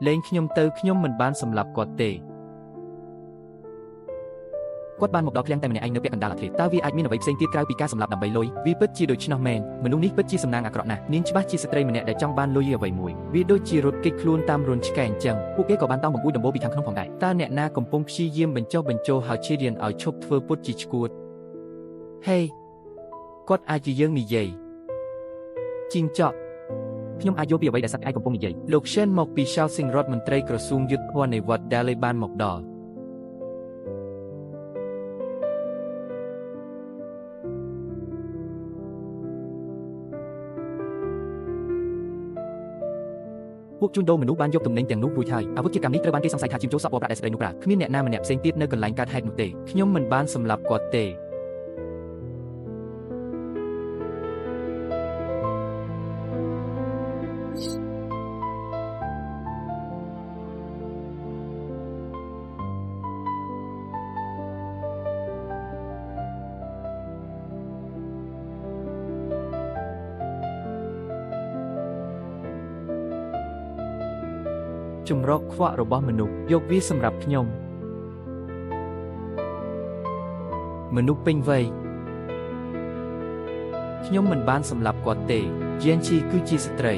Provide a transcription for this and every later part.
លែងខ្ញុំទៅខ្ញុំមិនបានសម្លាប់គាត់ទេគាត់បានមកដល់ឃ្លាំងតែម្នាក់ឯងនៅពាក់កណ្ដាលអាធ្រាត្រតើវាអាចមានអ្វីផ្សេងទៀតក្រៅពីការសម្លាប់ដើម្បីលុយវាពិតជាដូច្នោះមែនមនុស្សនេះពិតជាសំណាងអាក្រក់ណាស់នាងច្បាស់ជាស្ត្រីម្នាក់ដែលចង់បានលុយអ្វីមួយវាដូចជារត់គេចខ្លួនតាមរន្ធឆ្កែអញ្ចឹងពួកគេក៏បានតោងបង្អួចដំបូលពីខាងក្នុងផងដែរតើអ្នកណាកំពុងព្យាយាមបញ្ចុះបញ្ចូលហៅឈីរៀនឲ្យឈប់ធ្វើពុតជាឈួតហេគាត់អាចជាយើងនិយាយជីងចក់ខ្ញុំអាចយល់ពីអ្វីដែលសត្វឯងកំពុងនិយាយលោកឈែនមកពីឆាលស៊ីងរដ្ឋមន្ត្រីក្រសួងយុទ្ធភ័ណ្ឌនៃវត្តដាលេបានមកដល់ពួកជួញដូរមនុស្សបានយកទំនិញទាំងនោះរួចហើយអាវុធជាកម្មនេះត្រូវបានគេសង្ស័យថាជាចូលសក់ពណ៌ប្រាក់ដែលស្ត្រីនោះប្រើគ្មានអ្នកណាម្នាក់ផ្សេងទៀតនៅកន្លែងកើតហេតុនោះទេខ្ញុំមិនបានសម្លាប់គាត់ទេជំរកខ្វក់របស់មនុស្សយកវាសម្រាប់ខ្ញុំមនុស្សពេញវ័យខ្ញុំមិនបានសម្លាប់គាត់ទេយានជីគឺជាស្ត្រី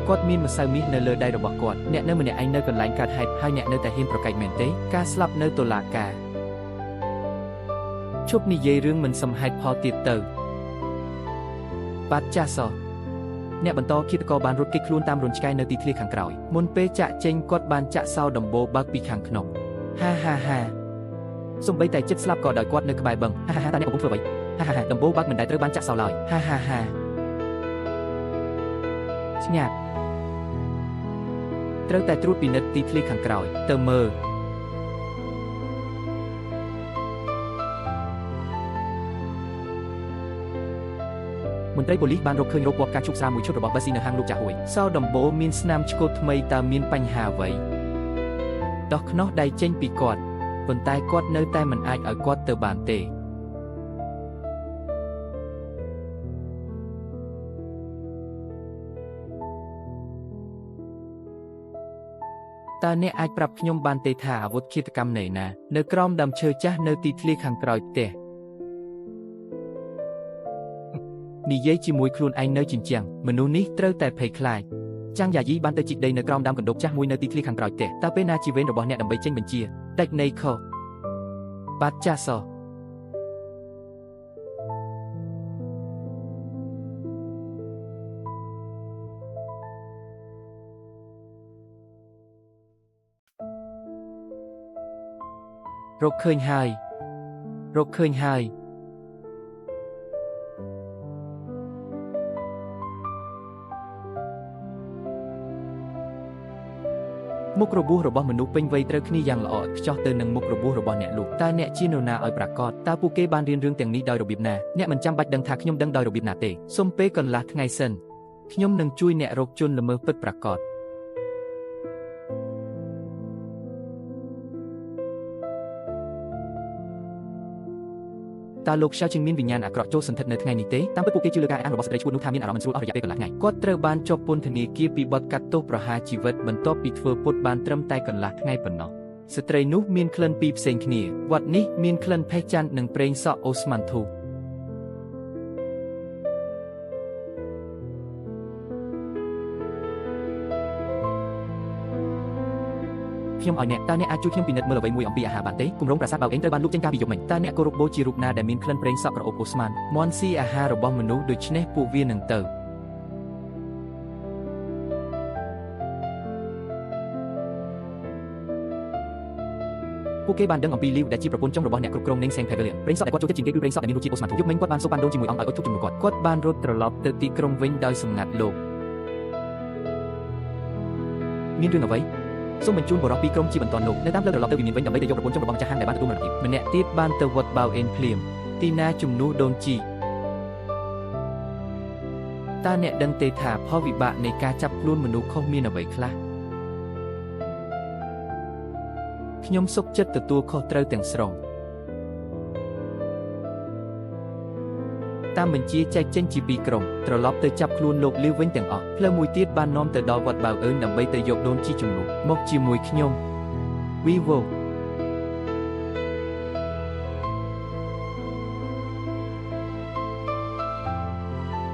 គាត់មានម្សៅមាសនៅលើដៃរបស់គាត់អ្នកនៅម្នាក់ឯងនៅកន្លែងកើតហេតុហើយអ្នកនៅតែហ៊ានប្រកែកមែនទេការស្លាប់នៅតុលាការឈប់និយាយរឿងមិនសមហេតុផលទៀតទៅបាត់ចាស់សោះអ្នកបន្តឃាតករបានរត់គេចខ្លួនតាមរន្ធឆ្កែនៅទីធ្លាខាងក្រោយមុនពេលចាក់ចេញគាត់បានចាក់សោដំបូលបើកពីខាងក្នុងហាហាហាសំបីតែចិត្តស្លាប់ក៏ដោយគាត់នៅក្បែរបឹងហាហាហាតើអ្នកកំពុងធ្វើអ្វីហាហាហាដំបូលបើកមិនដែលត្រូវបានចាក់សោឡើយហាហាហាស្ញាប់ត្រូវតែត្រួតពិនិត្យទីធ្លាខាងក្រោយទៅមើលមន្ត្រីប៉ូលីសបានរកឃើញរោគពណ៌ផ្កាឈូកស្រាមួយឈុតរបស់បាស៊ីនៅហាងលោកចាស់ហួយសោដំបូលមានស្នាមឆ្កូតថ្មីតើមានបញ្ហាអ្វីដោះខ្នោះដៃចេញពីគាត់ប៉ុន្តែគាត់នៅតែមិនអាចឲ្យគាត់ទៅបានទេតើអ្នកអាចប្រាប់ខ្ញុំបានទេថាអាវុធឃាតកម្មនៃណានៅក្រោមដើមឈើចាស់នៅទីធ្លាខាងក្រោយផ្ទះនិយាយជាមួយខ្លួនឯងនៅជញ្ជាំងមនុស្សនេះត្រូវតែភ័យខ្លាចចាងយ៉ាយីបានទៅជីកដីនៅក្រោមដើមកណ្ដូបចាស់មួយនៅទីធ្លាខាងក្រោយផ្ទះតើពេលណាជាវេនរបស់អ្នកដើម្បីចេញបញ្ជាដាច់នៃខបាត់ចាស់សោះរកឃើញហើយរកឃើញហើយមុខរបួសរបស់មនុស្សពេញវ័យត្រូវគ្នាយ៉ាងល្អឥតខ្ចោះទៅនឹងមុខរបួសរបស់អ្នកលក់តើអ្នកជានរណាឲ្យប្រាកដតើពួកគេបានរៀនរឿងទាំងនេះដោយរបៀបណាអ្នកមិនចាំបាច់ដឹងថាខ្ញុំដឹងដោយរបៀបណាទេសុំពេលកន្លះថ្ងៃសិនខ្ញុំនឹងជួយអ្នករកជនល្មើសពិតប្រាកដតើលោកឆៅជិងមានវិញ្ញាណអាក្រក់ចូលសន្ធិដ្ឋនៅថ្ងៃនេះទេតាមពិតពួកគេជឿលើការអះអាងរបស់ស្ត្រីឈួតនោះថាមានអារម្មណ៍មិនស្រួលអស់រយៈពេលកន្លះថ្ងៃគាត់ត្រូវបានជាប់ពន្ធនាគារពីបទកាត់ទោសប្រហារជីវិតបន្ទាប់ពីធ្វើពុតបានត្រឹមតែកន្លះថ្ងៃប៉ុណ្ណោះស្ត្រីនោះមានក្លិនពីរផ្សេងគ្នាវត្តនេះមានក្លិនផេះច័ន្ទនិងប្រេងសក់អូស្មန်ធូខ្ញុំឲ្យអ្នកតើអ្នកអាចជួយខ្ញុំពិនិត្យមើលអ្វីមួយអំពីអាហារបានទេគម្រោងប្រាសាទបាវអេងត្រូវបានលូកចេញកាលពីយប់មិញតើអ្នកគោរពបូជារូបណាដែលមានក្លិនប្រេងសក់ក្រអូបអូស្មန်មន់ស៊ីអាហាររបស់មនុស្សដូច្នេះពួកវានឹងទៅពួកគេបានដឹងអំពីលីវដែលជាប្រពន្ធចុងរបស់អ្នកគ្រប់គ្រងនេងសេង Pavilion ប្រេងសក់ដែលគាត់ចូលចិត្តជាងគេគឺប្រេងសក់ដែលមានរសជាតិអូស្មန်ធូយប់មិញគាត់បានសូកប៉ាន់ដូងជាមួយអង្គឲ្យអុជធូបជំនួសគាត់គាត់បានរត់ត្រឡប់ទៅទីក្រុងវិញដោយសម្ងាត់លោកមានរឿងអ្វីសូមបញ្ជូនបុរសពីរក្រុមជាបន្ទាន់លោកនៅតាមផ្លូវត្រឡប់ទៅវិមានវិញដើម្បីទៅយកប្រពន្ធចុងរបស់ម្ចាស់ហាងដែលបានទទួលមរណភាពម្នាក់ទៀតបានទៅវត្តបាវអេនភ្លាមទីណាជំនួសដូនជីតើអ្នកដឹងទេថាផលវិបាកនៃការចាប់ខ្លួនមនុស្សខុសមានអ្វីខ្លះខ្ញុំសុខចិត្តទទួលខុសត្រូវទាំងស្រុង តាមបញ្ជាចែកចេញជាពីរក្រុមត្រឡប់ទៅចាប់ខ្លួនលោកលាវវិញទាំងអស់ផ្លូវមួយទៀតបាននាំទៅដល់វត្តបាវអឿនដើម្បីទៅយកដូនជីជំនួសមកជាមួយខ្ញុំវីវ៉ូ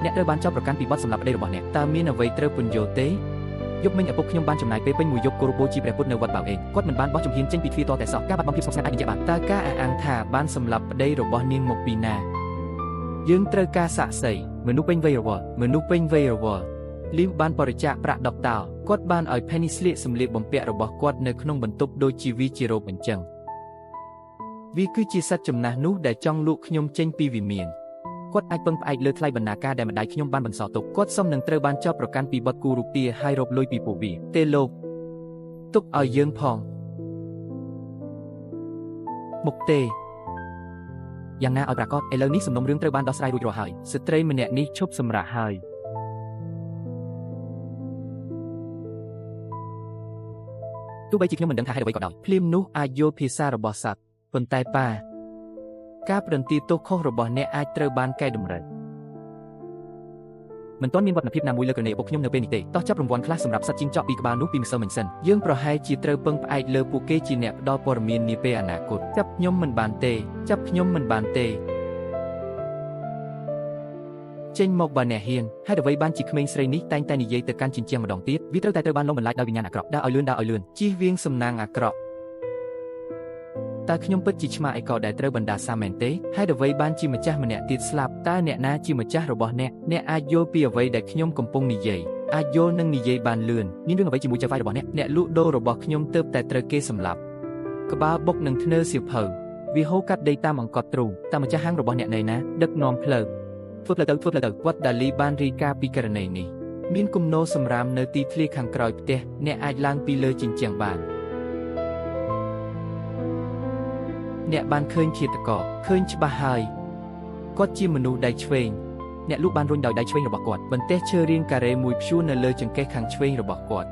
អ្នកត្រូវបានចោទប្រកាន់ពីបទសម្លាប់ប្តីរបស់អ្នកតើមានអ្វីត្រូវពន្យល់ទេយប់មិញឪពុកខ្ញុំបានចំណាយពេលពេញមួយយប់គោរពបូជាព្រះពុទ្ធនៅវត្តបាវអេងគាត់មិនបានបោះជំហានចេញពីទ្វារតតែសោះការបាត់បង់ភាពស្ងប់ស្ងាត់អាចបញ្ជាក់បានតើការអះអាងថាបានសម្លាប់ប្តីរបស់នាងមកពីណាយើងត្រូវការសាក្សីមនុស្សពេញវ័យរវល់មនុស្សពេញវ័យរវល់លីវបានបរិច្ចាគប្រាក់10តោគាត់បានឲ្យ Penny ស្លៀកសម្លៀកបំពាក់របស់គាត់នៅក្នុងបន្ទប់ដូចជាវាជារ៉ូបអញ្ចឹងវាគឺជាសត្វចំណាស់នោះដែលចង់លក់ខ្ញុំចេញពីវិមានគាត់អាចពឹងផ្អែកលើថ្លៃបណ្ណាការដែលម្ដាយខ្ញុំបានបន្សល់ទុកគាត់សមនឹងត្រូវបានចោទប្រកាន់ពីបទគូរូបទាហើយរកលុយពីពួកវាទេលោកទុកឲ្យយើងផងមុខទេយ៉ាងណាឲ្យប្រាកដឥឡូវនេះសំណុំរឿងត្រូវបានដោះស្រាយរួចរាល់ហើយស្ត្រីម្នាក់នេះឈប់សម្រាកហើយទោះបីជាខ្ញុំមិនដឹងថាហេតុអ្វីក៏ដោយភ្លាមនោះអាចយល់ភាសារបស់សត្វប៉ុន្តែប៉ាការផ្ដន្ទាទោសខុសរបស់អ្នកអាចត្រូវបានកែតម្រូវមិនទាន់មានវឌ្ឍនភាពណាមួយលើក្រណេឪពុកខ្ញុំនៅពេលនេះទេតោះចាប់រង្វាន់ខ្លះសម្រាប់សត្វជីងចក់ពីក្បាលនោះពីម្សិលមិញសិនយើងប្រហែលជាត្រូវពឹងផ្អែកលើពួកគេជាអ្នកផ្ដល់ព័ត៌មាននាពេលអនាគតចាប់ខ្ញុំមិនបានទេចាប់ខ្ញុំមិនបានទេចេញមកបើអ្នកហ៊ានហេតុអ្វីបានជាក្មេងស្រីនេះតែងតែនិយាយទៅកាន់ជញ្ជាំងម្ដងទៀតវាត្រូវតែត្រូវបានលងបន្លាចដោយវិញ្ញាណអាក្រក់ដើរឲ្យលឿនដើរឲ្យលឿនជៀសវាងសំណាងអាក្រក់តើខ្ញុំពិតជាឆ្មាអីក៏ដែលត្រូវបណ្ដាសាមែនទេហេតុអ្វីបានជាម្ចាស់ម្នាក់ទៀតស្លាប់តើអ្នកណាជាម្ចាស់របស់អ្នកអ្នកអាចយល់ពីអ្វីដែលខ្ញុំកំពុងនិយាយអាចយល់និងនិយាយបានលឿនមានរឿងអ្វីជាមួយចៅហ្វាយរបស់អ្នកអ្នកលក់ដូររបស់ខ្ញុំទើបតែត្រូវគេសម្លាប់ក្បាលបុកនឹងធ្នើសៀវភៅវាហូរកាត់ដីតាមអង្កត់ទ្រូងតាមម្ចាស់ហាងរបស់អ្នកនៅណាដឹកនាំផ្លូវធ្វើផ្លូវទៅធ្វើផ្លូវទៅវត្តដាលីបានរាយការណ៍ពីករណីនេះមានគំនរសម្រាមនៅទីធ្លាខាងក្រោយផ្ទះអ្នកអាចឡើងពីលើជញ្ជាំងបានអ្នកបានឃើញឃាតករឃើញច្បាស់ហើយគាត់ជាមនុស្សដៃឆ្វេងអ្នកលក់បានរុញដោយដៃឆ្វេងរបស់គាត់បន្ទះឈើរាងការ៉េមួយព្យួរនៅលើចង្កេះខាងឆ្វេងរបស់គាត់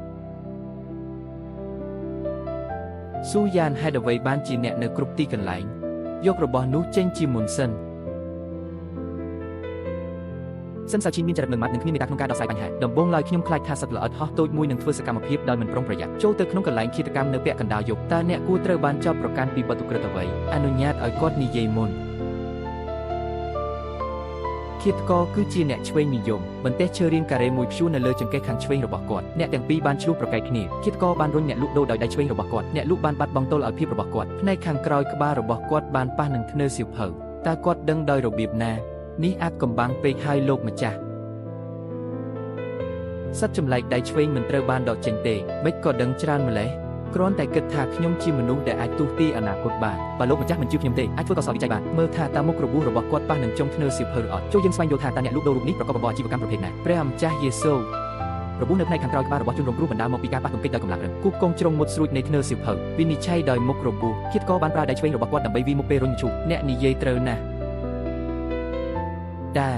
ស៊ូយ៉ានហេតុអ្វីបានជាអ្នកនៅគ្រប់ទីកន្លែងយករបស់នោះចេញជាមុនសិនសិនសាឈីនមានចរិតម៉ឺងម៉ាត់និងគ្មានមេត្តាក្នុងការដោះស្រាយបញ្ហាដំបូងឡើយខ្ញុំខ្លាចថាសត្វល្អិតហោះតូចមួយនឹងធ្វើសកម្មភាពដោយមិនប្រុងប្រយ័ត្នចូលទៅក្នុងកន្លែងឃាតកម្មនៅពាក់កណ្ដាលយប់តើអ្នកគួរត្រូវបានចោទប្រកាន់ពីបទឧក្រិដ្ឋអ្វីអនុញ្ញាតឲ្យគាត់និយាយមុនឃាតករគឺជាអ្នកឆ្វេងនិយមបន្ទះឈើរាងការ៉េមួយព្យួរនៅលើចង្កេះខាងឆ្វេងរបស់គាត់អ្នកទាំងពីរបានឆ្លោះប្រកែកគ្នាឃាតករបានរុញអ្នកលក់ដូរដោយដៃឆ្វេងរបស់គាត់អ្នកលក់បានបាត់បង់ទល់ឲ្យភាពរបស់គាត់ផ្នែកខាងក្រោយក្បាលរបស់គាត់បានប៉ះនឹងធ្នើសៀវភៅតើគាត់ដឹងដោយរបៀបណានេះអាចកំបាំងពេកហើយលោកម្ចាស់សត្វចម្លែកដៃឆ្វេងមិនត្រូវបានដកចេញទេម៉េចក៏ដឹងច្រើនម្ល៉េះគ្រាន់តែគិតថាខ្ញុំជាមនុស្សដែលអាចទស្សន៍ទាយអនាគតបានបើលោកម្ចាស់មិនជឿខ្ញុំទេអាចធ្វើកោសលវិច័យបានមើលថាតើមុខរបួសរបស់គាត់ប៉ះនឹងចុងធ្នើសៀវភៅឬអត់ចូលយើងស្វែងយល់ថាតើអ្នកលក់ដូររូបនេះប្រកបរបរអាជីវកម្មប្រភេទណាព្រះអម្ចាស់យេស៊ូរបួសនៅផ្នែកខាងក្រោយក្បាលរបស់ជនរងគ្រោះបណ្ដាលមកពីការប៉ះទង្គិចដោយកម្លាំងរឹងគូកងជ្រុងមុតស្រួចនៃធ្នើសៀវភៅវិនិច្ឆ័យដោយមុខរបួសឃាតករបានប្រើដៃឆ្វេងរបស់គាត់ដើម្បីវាយមុខពេលរុញឈូកអ្នកនិយាយត្រូវណាស់តា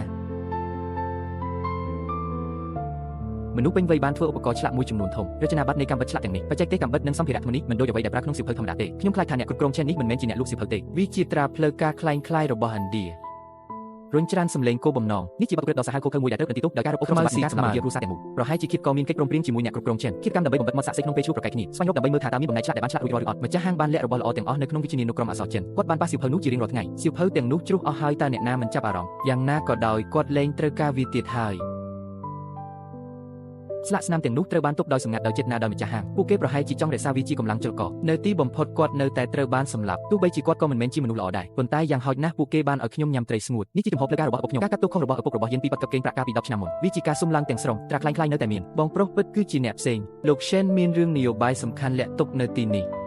មនុស្សពេញវ័យបានធ្វើឧបករណ៍ឆ្លាក់មួយចំនួនធំរចនាប័ទ្មនៃកាំបិតឆ្លាក់ទាំងនេះបច្ចេកទេសកាំបិតនិងសម្ភារៈថ្មនេះមិនដូចអ្វីដែលប្រើក្នុងសៀវភៅធម្មតាទេខ្ញុំខ្លាចថាអ្នកគ្រប់គ្រងឆេននេះមិនមែនជាអ្នកលក់សៀវភៅទេវាជាត្រាផ្លូវការក្លែងក្លាយរបស់ឥណ្ឌារុញច្រានសម្លេងគោបំណងនេះជាបទឧក្រិដ្ឋដ៏សាហាវឃោរឃៅមួយដែលត្រូវផ្ដន្ទាទោសដោយការរឹបអូសទ្រព្យសម្បត្តិនិងការសម្លាប់ជាគ្រួសារទាំងមូលប្រហែលជាឃាតករមានកិច្ចព្រមព្រៀងជាមួយអ្នកគ្រប់គ្រងឆេនឃាតកម្មដើម្បីបំបិទមាត់សាក្សីក្នុងពេលឈ្លោះប្រកែកគ្នាស្វែងរកដើម្បីមើលថាតើមានបំណែកឆ្លាក់ដែលបានឆ្លាក់រួចរាល់ឬអត់ម្ចាស់ហាងបានលាក់របស់ល្អទាំងអស់នៅក្នុងវិជ្ជានុក្រមអក្សរចិនគាត់បានប៉ះសៀវភៅនោះជារៀងរាល់ថ្ងៃសៀវភៅទាំងនោះជ្រុះអស់ហើយតើអ្នកណាមិនចាប់អារម្មណ៍យ៉ាងណាក៏ដោយគាត់លែងត្រូវការវាទៀតហើយស្លាកស្នាមទាំងនោះត្រូវបានទុកដោយសម្ងាត់ដោយចេតនាដោយម្ចាស់ហាងពួកគេប្រហែលជាចង់រក្សាវាជាកម្លាំងចលករនៅទីបំផុតគាត់នៅតែត្រូវបានសម្លាប់ទោះបីជាគាត់ក៏មិនមែនជាមនុស្សល្អដែរប៉ុន្តែយ៉ាងហោចណាស់ពួកគេបានឲ្យខ្ញុំញ៉ាំត្រីស្ងួតនេះជាចំហផ្លូវការរបស់ឪពុកខ្ញុំការកាត់ទោសខុសរបស់ឪពុករបស់យានពីបាត់កឹបកេងប្រាក់កាលពី10ឆ្នាំមុនវាជាការសុំឡើងទាំងស្រុងត្រាក្លែងក្លាយនៅតែមានបងប្រុសពិតគឺជាអ្នកផ្សេងលោក Shen មានរឿងនយោបាយសំខាន់លាក់ទុកនៅទីនេះ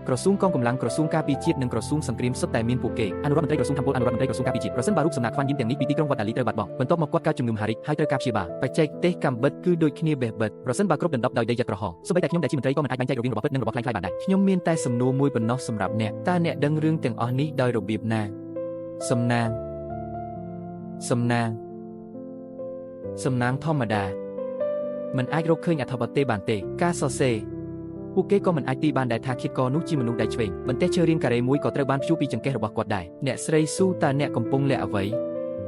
ក្រសួងកងកម្លាំងក្រសួងការពារជាតិនិងក្រសួងសង្គ្រាមសុទ្ធតែមានពួកគេអនុរដ្ឋមន្ត្រីក្រសួងធម្មពលអនុរដ្ឋមន្ត្រីក្រសួងការពារជាតិប្រសិនបើរូបសំណាកខ្វាន់យីនទាំងនេះពីទីក្រុងវត្តដាលីត្រូវបាត់បង់បន្ទាប់មកគាត់កើតជំងឺមហារីកហើយត្រូវការព្យាបាលបច្ចេកទេសកាំបិតគឺដូចគ្នាបេះបិទប្រសិនបើគ្រប់ដណ្ដប់ដោយដីយ៉ាត់ក្រហមសូម្បីតែខ្ញុំដែលជាមន្ត្រីក៏មិនអាចបែងចែករវាងរបស់ពិតនិងរបស់ក្លែងក្លាយបានដែរខ្ញុំមានតែសំណួរមួយប៉ុណ្ណោះសម្រាប់អ្នកតើអ្នកដឹងរឿងទាំងអស់នេះដោយរបៀបណាសំណាងសំណាងសំណាងធម្មតាមិនអាចរកឃើញអត្ថបទទេបានទេការសរសេរ ពួកគេក៏មិនអាចទីបានដែរថាឃាតករនោះជាមនុស្សដៃឆ្វេងបន្ទះឈើរាងការ៉េមួយក៏ត្រូវបានព្យួរពីចង្កេះរបស់គាត់ដែរអ្នកស្រីស៊ូតើអ្នកកំពុងលាក់អ្វី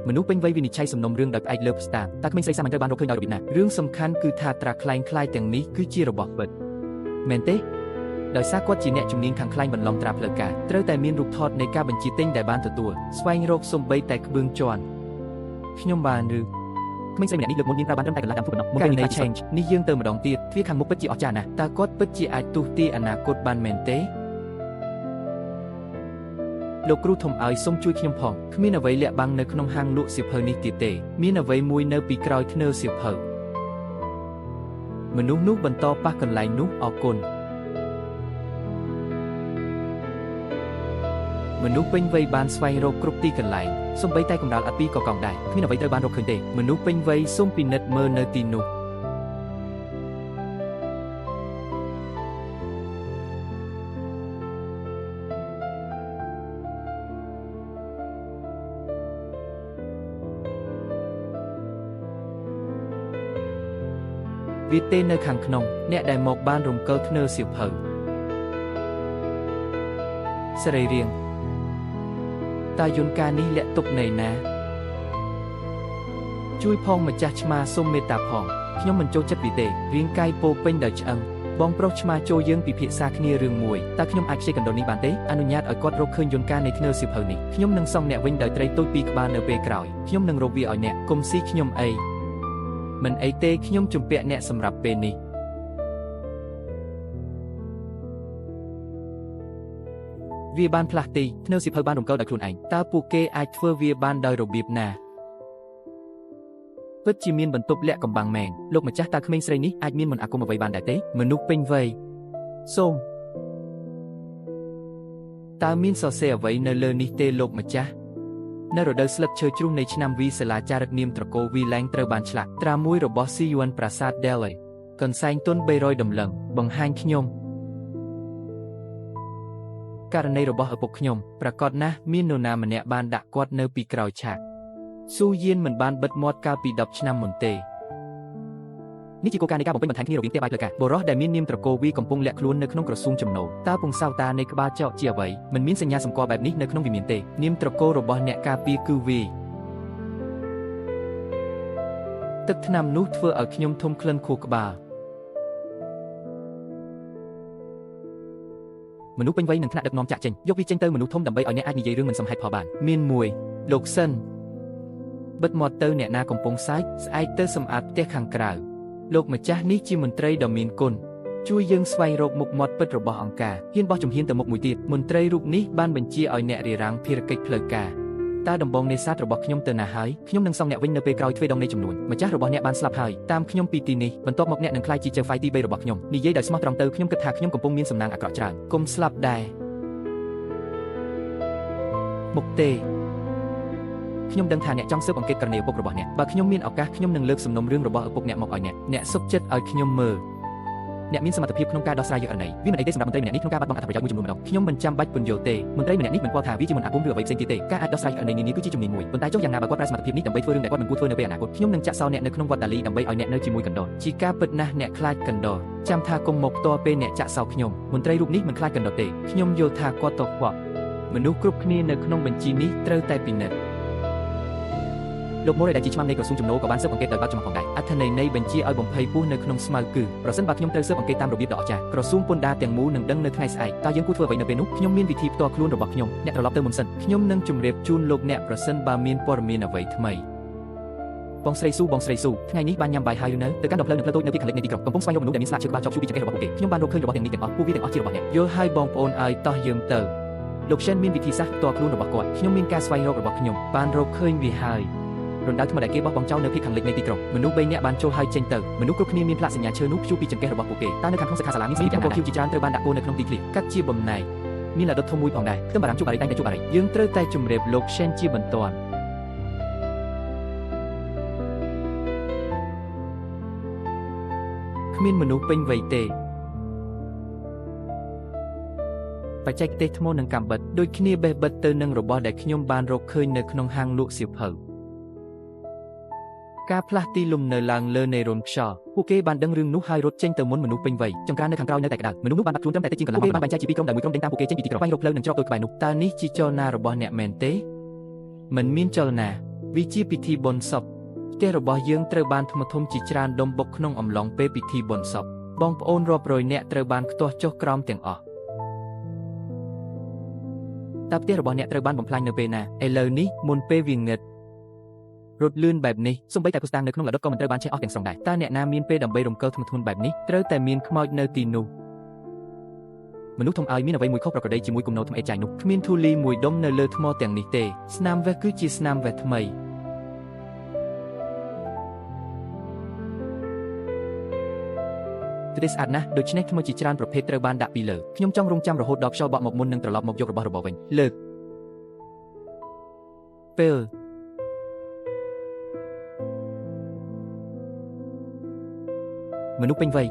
មនុស្សពេញវ័យវិនិច្ឆ័យសំណុំរឿងដោយផ្អែកលើស្តាងតើក្មេងស្រីសាមញ្ញត្រូវបានរកឃើញដោយរបៀបណារឿងសំខាន់គឺថាត្រាក្លែងក្លាយទាំងនេះគឺជារបស់ពិតមែនទេដោយសារគាត់ជាអ្នកជំនាញខាងក្លែងបន្លំត្រាផ្លូវការត្រូវតែមានរូបថតនៃការបញ្ជាទិញដែលបានទទួលស្វែងរកសំបីតែក្បឿងជន់ខ្ញុំបានឬក្មេងស្រីម្នាក់នេះលើកមុនមានប្រើបានត្រឹមតែកន្លះដើមធូបប៉ុណ្ណោះមុនពេលនេះ change នេះយើងទៅម្ដងទៀតទ្វារខាងមុខពិតជាអស្ចារ្យណាស់តើគាត់ពិតជាអាចទស្សន៍ទាយអនាគតបានមែនទេលោកគ្រូធំឲ្យសូមជួយខ្ញុំផងគ្មានអ្វីលាក់បាំងនៅក្នុងហាងលក់សៀវភៅនេះទៀតទេមានអ្វីមួយនៅពីក្រោយធ្នើសៀវភៅមនុស្សនោះបន្តប៉ះកន្លែងនោះអរគុណមនុស្សពេញវ័យបានស្វែងរកគ្រប់ទីកន្លែងសូម្បីតែកម្រាលឥដ្ឋពីរក៏កោងដែរគ្មានអ្វីត្រូវបានរកឃើញទេមនុស្សពេញវ័យសូមពិនិត្យមើលនៅទីនោះវាទេនៅខាងក្នុងអ្នកដែលមកបានរំកិលធ្នើសៀវភៅសរីរាង្គតើយន្តការនេះលាក់ទុកនៅណាជួយផងម្ចាស់ឆ្មាសូមមេត្តាផងខ្ញុំមិនចូលចិត្តវាទេរាងកាយពោពេញដោយឆ្អឹងបងប្រុសឆ្មាចូលយើងពិភាក្សាគ្នារឿងមួយតើខ្ញុំអាចខ្ចីកណ្ដុរនេះបានទេអនុញ្ញាតឲ្យគាត់រកឃើញយន្តការនៃធ្នើសៀវភៅនេះខ្ញុំនឹងសងអ្នកវិញដោយត្រីតូចពីរក្បាលនៅពេលក្រោយខ្ញុំនឹងរកវាឲ្យអ្នកកុំស៊ីខ្ញុំអីមិនអីទេខ្ញុំជំពាក់អ្នកសម្រាប់ពេលនេះវាបានផ្លាស់ទីធ្នើសៀវភៅបានរំកិលដោយខ្លួនឯងតើពួកគេអាចធ្វើវាបានដោយរបៀបណាពិតជាមានបន្ទប់លាក់កំបាំងមែនលោកម្ចាស់តើក្មេងស្រីនេះអាចមានមន្តអាគមអ្វីបានដែរទេមនុស្សពេញវ័យសូមតើមានសរសេរអ្វីនៅលើនេះទេលោកម្ចាស់នៅរដូវស្លឹកឈើជ្រុះនៃឆ្នាំវីសិលាចារឹកនាមត្រកូលវីឡែងត្រូវបានឆ្លាក់ត្រាមួយរបស់ស៊ីយួនប្រាសាទដេលីកន្សែងទុន300តម្លឹងបង្ហាញខ្ញុំករណីរបស់ឪពុកខ្ញុំប្រកាសណាស់មាននរណាម្នាក់បានដាក់គាត់នៅពីក្រោយឆាកស៊ូយៀនមិនបានបិទមាត់កាលពី10ឆ្នាំមុនទេនេះជាគោលការណ៍នៃការបំពេញបន្ថែមគ្នារវាងផ្ទះបាយផ្លូវការបុរសដែលមាននាមត្រកូលវីកំពុងលាក់ខ្លួននៅក្នុងក្រសួងចំណូលតើពងសោតានៃក្បាលចកជាអ្វីមិនមានសញ្ញាសម្គាល់បែបនេះនៅក្នុងវិមានទេនាមត្រកូលរបស់អ្នកការពារគឺវីទឹកថ្នាំនោះធ្វើឲ្យខ្ញុំធំក្លិនខួរក្បាលមនុស្សពេញវ័យនឹងថ្នាក់ដឹកនាំចាក់ចេញយកវាចេញទៅមនុស្សធំដើម្បីឲ្យអ្នកអាចនិយាយរឿងមិនសមហេតុផលបានមានមួយលោកសិនបិទមាត់ទៅអ្នកណាកំពុងសើចស្អែកទៅសម្អាតផ្ទះខាងក្រៅលោកម្ចាស់នេះជាមន្ត្រីដ៏មានគុណជួយយើងស្វែងរកមុខមាត់ពិតរបស់អង្គការហ៊ានបោះជំហានទៅមុខមួយទៀតមន្ត្រីរូបនេះបានបញ្ជាឲ្យអ្នករារាំងភារកិច្ចផ្លូវការតើដំបងនេសាទរបស់ខ្ញុំទៅណាហើយខ្ញុំនឹងសងអ្នកវិញនៅពេលក្រោយទ្វេដងនៃចំនួនម្ចាស់របស់អ្នកបានស្លាប់ហើយតាមខ្ញុំពីទីនេះបន្ទាប់មកអ្នកនឹងក្លាយជាចៅហ្វាយទី3របស់ខ្ញុំនិយាយដោយស្មោះត្រង់ទៅខ្ញុំគិតថាខ្ញុំកំពុងមានសំណាងអាក្រក់ច្រើនគុំស្លាប់ដែរមុខទេខ្ញុំដឹងថាអ្នកចង់ស៊ើបអង្កេតករណីឪពុករបស់អ្នកបើខ្ញុំមានឱកាសខ្ញុំនឹងលើកសំណុំរឿងរបស់ឪពុកអ្នកមកឲ្យអ្នកអ្នកសុខចិត្តឲ្យខ្ញុំមើលអ្នកមានសមត្ថភាពក្នុងការដោះស្រាយករណីវាមិនអីទេសម្រាប់មន្ត្រីម្នាក់នេះក្នុងការបាត់បង់អត្ថប្រយោជន៍មួយចំនួនម្ដងខ្ញុំមិនចាំបាច់ពន្យល់ទេមន្ត្រីម្នាក់នេះមិនខ្វល់ថាវាជាមន្តអាគមឬអ្វីផ្សេងទៀតទេការអាចដោះស្រាយករណីនានាគឺជាជំនាញមួយប៉ុន្តែចុះយ៉ាងណាបើគាត់ប្រើសមត្ថភាពនេះដើម្បីធ្វើរឿងដែលគាត់មិនគួរធ្វើនៅពេលអនាគតខ្ញុំនឹងចាក់សោអ្នកនៅក្នុងវត្តដាលីដើម្បីឲ្យអ្នកនៅជាមួយកណ្ដុរជាការពិតណាស់អ្នកខ្លាចកណ្ដុរចាំថាគុំមកផ្ទាល់ពេលអ្នកចាក់សោខ្ញុំមន្ត្រីរូបនេះមិនខ្លាចកណ្ដុរទេខ្ញុំយល់ថាគាត់តខ្វក់មនុស្សគ្រប់គ្នានៅក្នុងបញ្ជីនេះត្រូវតែពិនិត្យលោកម៉ូរ៉េដែលជាឆ្មាំនៃក្រសួងចំណូលក៏បានស៊ើបអង្កេតដោយបើកចំហផងដែរអត្ថន័យនៃបញ្ជាឲ្យបំភ័យពស់នៅក្នុងស្មៅគឺប្រសិនបើខ្ញុំត្រូវស៊ើបអង្កេតតាមរបៀបដ៏អស្ចារ្យក្រសួងពន្ធដារទាំងមូលនឹងដឹងនៅថ្ងៃស្អែកតើយើងគួរធ្វើអ្វីនៅពេលនោះខ្ញុំមានវិធីផ្ទាល់ខ្លួនរបស់ខ្ញុំអ្នកត្រឡប់ទៅមុនសិនខ្ញុំនឹងជម្រាបជូនលោកអ្នកប្រសិនបើមានព័ត៌មានអ្វីថ្មីបងស្រីស៊ូបងស្រីស៊ូថ្ងៃនេះបានញ៉ាំបាយហើយឬនៅទៅកាន់ដងផ្លូវនៅផ្លូវតូចនៅទីខាងលិចនៃទីក្រុងកំពុងស្វែងរកមនុស្សដែលមានស្លាកឈើក្បាលចប់ជូពីចង្កេះរបស់ពួកគេខ្ញុំបានរកឃើញរបស់ទាំងនេះទាំងអស់ពួកវាទាំងអស់ជារបស់អ្នកយល់ហើយបងប្អូនឲ្យតោះយើងទៅលោកឈែនមានវិធីសាស្ត្រផ្ទាល់ខ្លួនរបស់គាត់ខ្ញុំមានការស្វែងរករបស់ខ្ញុំបានរកឃើញវាហើយរណ្ដៅថ្មដែលគេបោះបង់ចោលនៅភាគខាងលិចនៃទីក្រុងមនុស្ស3នាក់បានចូលហើយចេញទៅមនុស្សគ្រប់គ្នាមានផ្លាកសញ្ញាឈើនោះព្យួរពីចង្កេះរបស់ពួកគេតើនៅខាងក្នុងសិក្ខាសាលាមានពណ៌ខៀវជាច្រើនត្រូវបានដាក់គោនៅក្នុងទីធ្លាកាត់ជាបំណែកមានឡាដុតធំមួយផងដែរខ្ទឹមបារាំងជក់បារីតែងតែជក់បារីយើងត្រូវតែជម្រាបលោកឈែនជាបន្ទាន់គ្មានមនុស្សពេញវ័យទេបច្ចេកទេសថ្មនិងកាំបិតដូចគ្នាបេះបិទទៅនឹងរបស់ដែលខ្ញុំបានរកឃើញនៅក្នុងហាងលក់សៀវភៅ ការផ្លាស់ទីលំនៅឡើងលើនៃរន្ធខ្យល់ពួកគេបានដឹងរឿងនោះហើយរត់ចេញទៅមុនមនុស្សពេញវ័យចង្ក្រាននៅខាងក្រោយនៅតែក្តៅមនុស្សនោះបានបាត់ខ្លួនត្រឹមតែតិចជាងកន្លះពួកគេបានបែងចែកជាពីរក្រុមដែលមួយក្រុមដេញតាមពួកគេចេញពីទីក្រុងស្វែងរកផ្លូវនិងច្រកតូចក្បែរនោះតើនេះជាចលនារបស់អ្នកមែនទេមិនមានចលនាវាជាពិធីបុណ្យសពផ្ទះរបស់យើងត្រូវបានថ្មធំជាច្រើនដុំបុកក្នុងអំឡុងពេលពិធីបុណ្យសពបងប្អូនរាប់រយនាក់ត្រូវបានខ្ទាស់ចុះក្រោមទាំងអស់តើផ្ទះរបស់អ្នកត្រូវបានបំផ្លាញនៅពេលណាឥឡូវនេះមុនពេលវាងឹតរត់លឿនបែបនេះសូម្បីតែភស្តុតាងនៅក្នុងលដុតក៏មិនត្រូវបានឆេះអស់ទាំងស្រុងដែរតើអ្នកណាមានពេលដើម្បីរំកិលធ្ងន់ធ្ងរបែបនេះត្រូវតែមានខ្មោចនៅទីនោះមនុស្សធំឲ្យមានអ្វីមួយខុសប្រក្រតីជាមួយគំនរថ្មីចាយនោះគ្មានធូលីមួយដុំនៅលើថ្មទាំងនេះទេស្នាមវេះគឺជាស្នាមវេះថ្មីទទេស្អាតណាស់ដូច្នេះថ្មជាច្រើនប្រភេទត្រូវបានដាក់ពីលើខ្ញុំចង់រងចាំរហូតដល់ខ្យល់បក់មកមុននឹងត្រឡប់មកយករបស់របរវិញលើកពេលមនុស្សពេញវ័យ